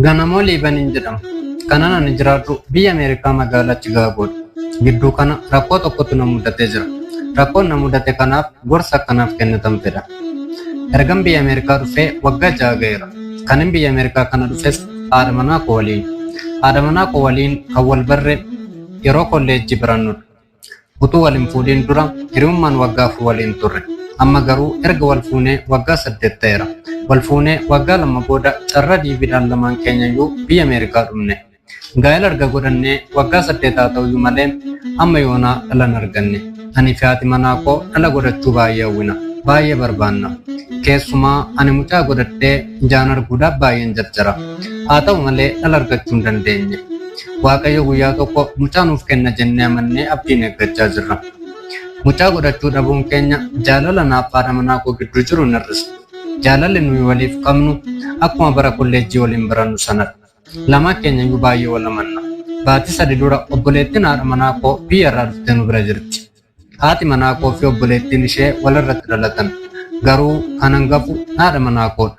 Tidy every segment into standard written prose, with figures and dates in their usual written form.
Ganamoo Liibaniin jedhama. Kanan ani jiraadhu biyya Ameerikaa magaalaa Chigaagoodha. Gidduu kana rakkoo tokkotu na mudatee jira. Rakkoon na mudate kanaaf gorsa akkanaaf kennitan fedha. Ergan biyya Ameerikaa dhufee waggaa 6 ga'eera. Kanin biyya Ameerikaa kana dhufes haadha manaa koo waliin. Haadha manaa koo waliin kan wal barre yeroo kolleejjii barannudha. Utuu wal hin fuudhiin dura hiriyummaan waggaa 4 waliin turre. Amma garuu erga wal fuunee waggaa 8 ta'eera. Wal fuunee waggaa 2 booda carraa DVdhaan lamaan keenyayyuu biyya Ameerikaa dhumne. Gaa'ela erga godhannee waggaa 8 haa ta'uyyuu malee amma yoonaa dhala hin arganne. Ani fi haati manaa koo dhala godhachuu baay'ee hawwina. Baay'ee barbaanna. Keessumaa ani mucaa godhadhee ijaan arguudhaaf baay'een jarjara. Haa ta'u malee dhala argachuu hin dandeenye. Waaqayyo guyyaa tokko mucaa nuuf kenna jennee amannee abdiin eeggachaa jirra. Mucaa godhachuu dhabuun keenya jaalala naaf haadha manaa koo gidduu jiru hin hir'isne. Jaalalli nuyi waliif qabnu akkuma bara kolleejjii waliin barannu sanadha. Lamaan keenyayyuu baay'ee wal amanna. Baatii sadi dura obboleettiin haadha manaa koo biyya irraa dhuftee nu bira jirti. Haati manaa koo fi obboleettiin ishee walirratti dhalatan. Garuu kan hangafu haadha manaa koodha.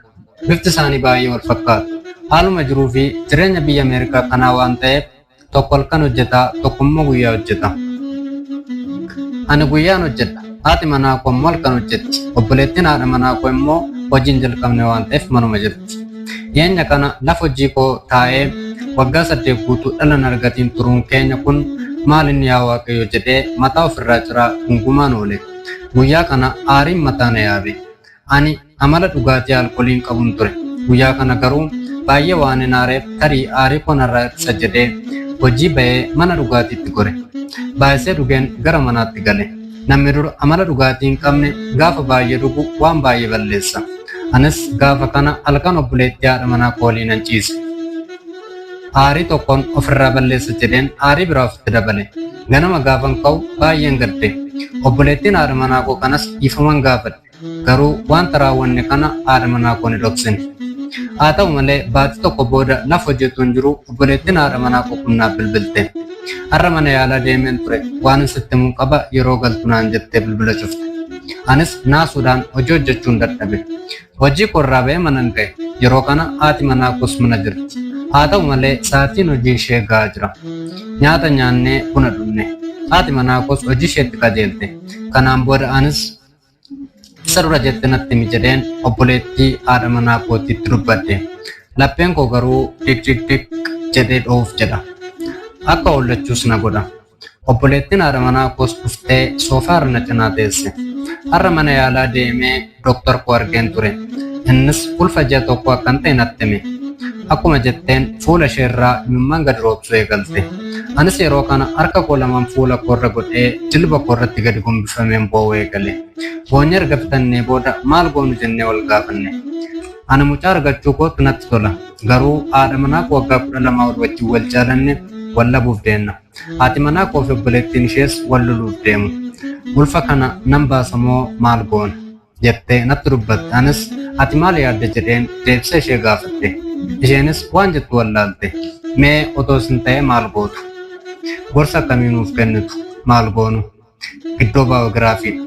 Bifti isaanii baay'ee wal fakkaata. Haaluma jiruu fi jireenya biyya Ameerikaa kanaa waan ta'eef tokko halkan hojjeta, tokko immoo guyyaa hojjeta. Ani guyyaan hojjedha. Haati manaa koo immoo halkan hojjetti. Obboleettiin haadha manaa koo immoo hojii hin jalqabne waan ta'eef manuma jirti. Dhiyeenya kana lafa hojii koo taa'ee waggaa 8 guutuu dhala hin argatiin turuun keenya kun maal inni yaa Waaqayyo jedhee mataa ofirraa ciraa gungumaan oole. Guyyaa kana aariin mataa na yaabe. Ani amala dhugaatii alkoolii hin qabun ture. Guyyaa kana garuu baay'ee waanin aareef tarii aarii koo narraa hir'isa jedhee hojii ba'ee mana dhugaatiitti gore. Baay'isee dhugeen gara manaatti gale. Namni dur amala dhugaatii hin qabne gaafa baay'ee dhugu waan baay'ee balleessa. Anis gaafa kana halkan obboleettii haadha manaa koo waliinan ciise. Aarii tokkon ofirraa balleessa jedheen aarii biraa ofitti dabale. Ganama gaafan ka'u baay'een gadde. Obboleettiin haadha manaa koo kanas dhiifaman gaafadhe. Garuu wanta raawwanne kana haadha manaa koo ni dhoksine. Haa ta'u malee baatii tokko booda lafa hojii utuun jiruu obboleettiin haadha manaa koo kun naaf bilbilte. Har'a mana yaalaa deemeen ture waanin sitti himun qaba yeroo galtu naan jettee bilbila cufte. Anis naasuudhaan hojii hojjechuun dadhabe. Hojii koo irraa ba'ee manan ga'e. Yeroo kana haati manaa koos mana jirti. Haa ta'u malee sa'aatiin hojii ishee ga'aa jira. Nyaata nyaannee buna dhugne. Haati manaa koos hojii isheetti qajeelte. Kanaan booda anis isa dura jette natti himi jedheen obboleettii haadha manaa kootiitti dubbadhe. Lapheen koo garuu dik dik dik jedhee dho'uuf jedha. Akka hollachuus na godha. Obboleettiin haadha manaa koos dhuftee soofaa irra na cinaa teesse. Har'a mana yaalaa deemee doktar koo argeen ture. Innis ulfa ji'a tokkoo akkan ta'e natti hime. Akkuma jetteen fuula ishee irraa imimmaan gadi roobsuu eegalte. Anis yeroo kana harka koo lamaan fuula koo irra godhee jilba koo irratti gadi gombifameen boo'uu eegale. Boonyee erga fixannee booda maal goonu jennee wal gaafanne. Ani mucaa argachuu kootu natti tola. Garuu haadha manaa koo waggaa 12 ol wajjin wal jaalanne wal dhabuuf deemna. Haati manaa koo fi obboleettiin ishees wal loluuf deemu. Ulfa kana nan baasa moo maal goona? Jettee natti dubbatte. Anis ati maal yaadda jedheen deebisee ishee gaafadhe. Isheenis waan jettu wallaalte. Mee otoo isin ta'ee maal gootu? Gorsa akkamii nuuf kennitu? Maal goonu? Giddoo baayogiraafiidha.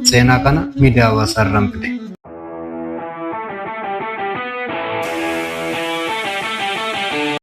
Seenaa kana miidiyaa hawaasaa irraan fide.